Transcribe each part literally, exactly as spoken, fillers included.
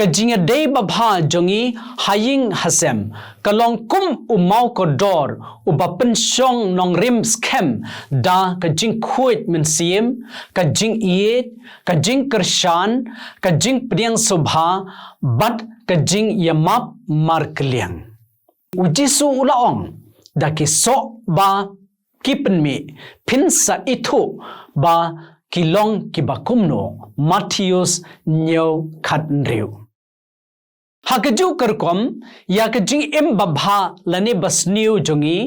Ka jingïadei babha jong ngi ha ïing ha sem ka long kum u maw kordor uba pynshong nongrim skhem da ka jingkhuid mynsiem, ka jingïeit, ka jingkyrshan, ka jingpdiang sngewbha bad ka jingïamap markylliang. U Jisu u la ong, da ki soh ba ki pynmih phin sa ithuh ba ki long kiba kumno. Mathaios hynñiew khathynriew. Ha kajuh ka rukom, ïa ka jingim babha lane basniew jong ngi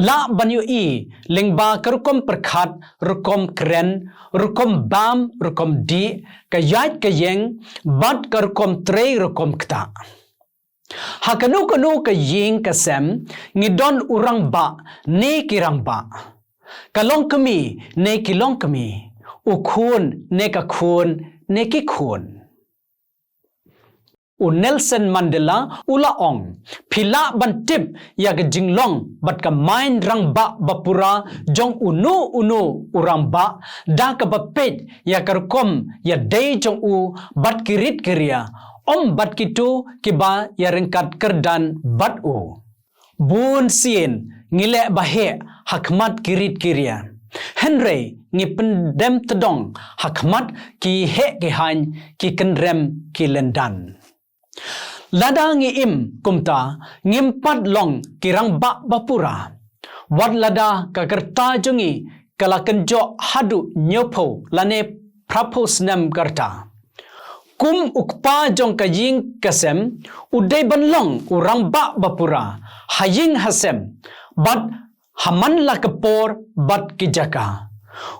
lah ban ïohi lyngba ka rukom pyrkhat, rukom kren, rukom bam, rukom dih, ka ïaid ka ïeng bad ka rukom trei rukom ktah. Ha kano kano ka ïing ka sem ngi don u rangbah ne ki rangbah, ka longkmie ne ki longkmie, u khun ne ka khun ne ki khun. U Nelson Mandela u la ong, phi lah ban tip ïa ka jinglong bad ka main rangbah bapura jong uno uno u rangbah da kaba peit ïa ka rukom ïadei jong u bad ki rit ki ria, ym bad kito kiba ïaryngkat kyrdan bad u. Bun sien ngi leh ba heh ha khmat ki rit ki ria, hynrei ngi pyndem tdong ha khmat ki heh ki haiñ, ki kynrem ki lyndan. Lada ngi im kumta, ngim pat long ki rangbah bapura. Wat lada ka rta jong ngi ka la kynjoh haduh hynñiewphew lane phraphew snem ka rta, kum u kpa jong ka ïing ka sem, u dei ban long u rangbah bapura ha ïing ha sem bad ha man la ka por bad ki jaka.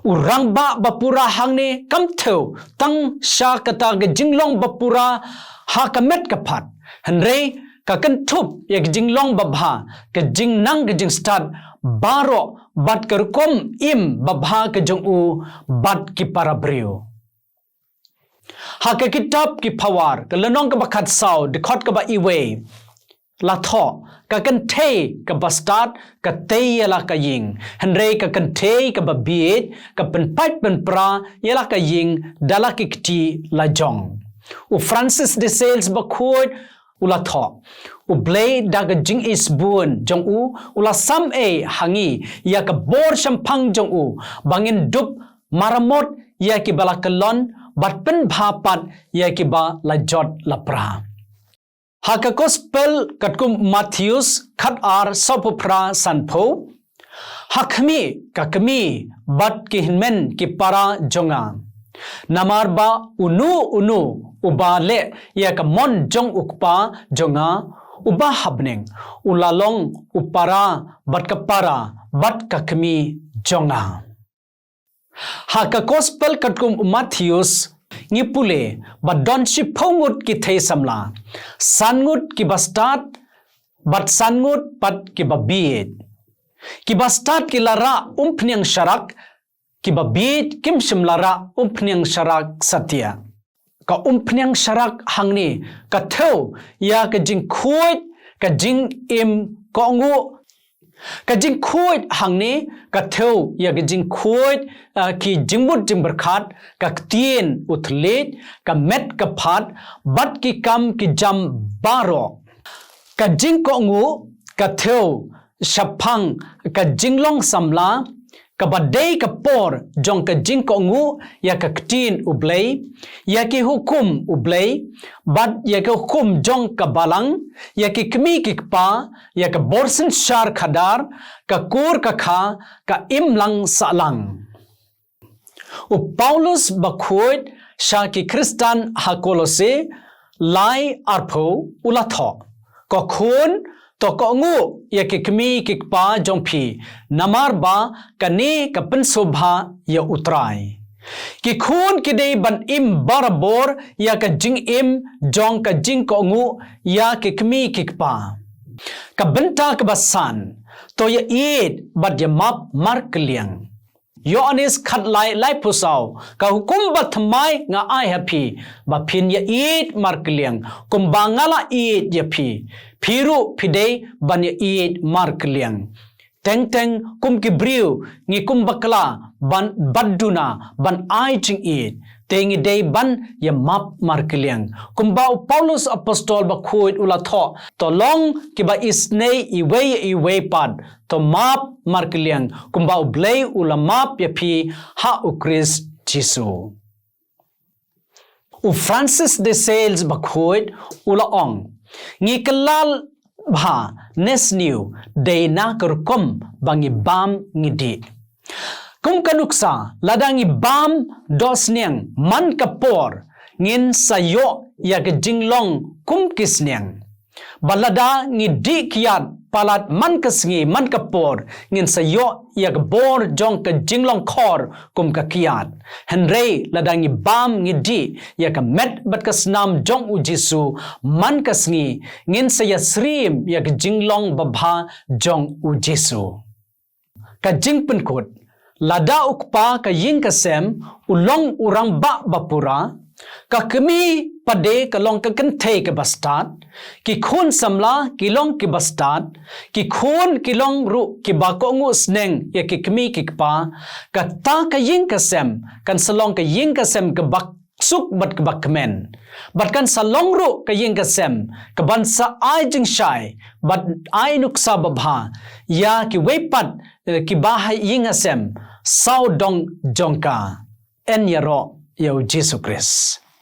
U rangbah bapura hangne kam thew tang sha kata ka jinglong bapura ha ka met ka phad, hynrei ka kynthup ïa ka jinglong babha, ka jingnang ka jingstad baroh bad ka rukom im babha ka jong u bad ki para briew. Ha ka kitab Ki Phawar, ka lynnong kaba khatsaw, dkhot kaba iwei, la thoh, ka kynthei kaba stad ka tei ïa la ka ïing, hynrei ka kynthei kaba bieit ka pynpait pynpra ïa la ka ïing da la ki kti lajong. U Francis de Sales bakhuid u la thoh, U Blei da ka jingisbun jong u, u la samei ha ngi ïa ka bor shemphang jong u, ba ngin dup maramot ïa kiba la kyllon bad pynbha pat ïa kiba la jot la pra. Ha ka Gospel katkum Mathaios khatar sawphew phra sanphew, ha khmih ka kmie bad ki hynmen ki para jong nga. Namar ba uno uno uba leh ïa ka mon jong u kpa jong nga uba ha bneng, u la long u para bad ka para bad ka kmie jong nga. Ha ka Gospel katkum u Mathaios ngi pule ba don shiphew ngut ki thei samla, san ngut kiba stad bad san ngut pat kiba bieit. Kiba stad ki la rah umphniang sharak, kiba bieit kim shym la rah umphniang sharak satia. Ka umphniang sharak hangne ka thew ïa ka jingkhuid ka jingim kohnguh. Ka jingkhuid hangne ka thew ïa ka jingkhuid, ah, ki jingmut jingpyrkhat, ka ktien u thylliej, ka met ka phad bad ki kam ki jam baroh. Ka jingkohnguh ka thew shaphang ka jinglong samla, kaba dei ka por jong ka jingkohnguh ïa ka ktien U Blei, ïa ki hukum U Blei bad ïa ki hukum jong ka Balang, ïa ki kmie ki kpa, ïa ka bor synshar khadar, ka kur ka kha, ka imlang sahlang. U Paulus bakhuid sha ki Khristan ha Kolose lai arphew u la thoh, Ko khun, to kohnguh ïa ki kmie ki kpa jong phi, namar ba kane ka pynsngewbha ïa U Trai. Ki khun ki dei ban im barabor ïa ka jingim jong ka jingkohnguh ïa ki kmie ki kpa. Ka bynta kaba san, to ïaieit bad ïamap markylliang. Ïoannis khatlai laiphew saw, ka hukum bathymmai nga ai ha phi, ba phin ïaieit markylliang, kumba nga la ïeit ïa phi, phi ruh phi dei ban ïaieit markylliang. Teng teng kum ki briew ngi kum bakla ban bad duna ban ai jingïeit, te ngi dei ban ïa map markylliang. Kumba u Paulus apostol bakhuid u la thoh, to long kiba isynei iwei ïa iwei pat, to map markylliang, kumba U Blei u la map ïa phi ha u Khrist Jisu. U Francis de Sales bakhuid u la ong, ngi kylla bha ne sniew dei na ka rukom ba ngi bam ngi dih. Kum ka nuksa, lada ngi bam dohsniang man ka por, ngin sa ïoh ïa ka jinglong kum ki sniang. Bad lada ngi dih kiad palat man ka sngi man ka por, ngin sa ïoh ïa ka bor jong ka jinglong khor kum ka kiad. Hynrei lada ngi bam ngi dih ïa ka met bad ka snam jong u Jisu man ka sngi, ngin sa ïasyriem ïa ka jinglong babha jong u Jisu. Ka jingpynkut, lada u Kpa ka ïing ka sem u long u rangbah bapura, ka kmie pat de ka long ka kynthei kaba stad, ki khun samla ki long kiba stad, ki khun ki long ruh kiba kohnguh sneng ïa ki kmie ki kpa, kata ka ïing ka sem kan sa long ka ïing ka sem kaba suk bad kaba kmen. Bad kan sa long ruh ka ïing ka sem kaban sa ai jingshai bad ai nuksa babha ïa kiwei pat, eh, kiba ha ïing ha sem sawdong jong ka. Yn ïaroh ïa u Jisu Khrist.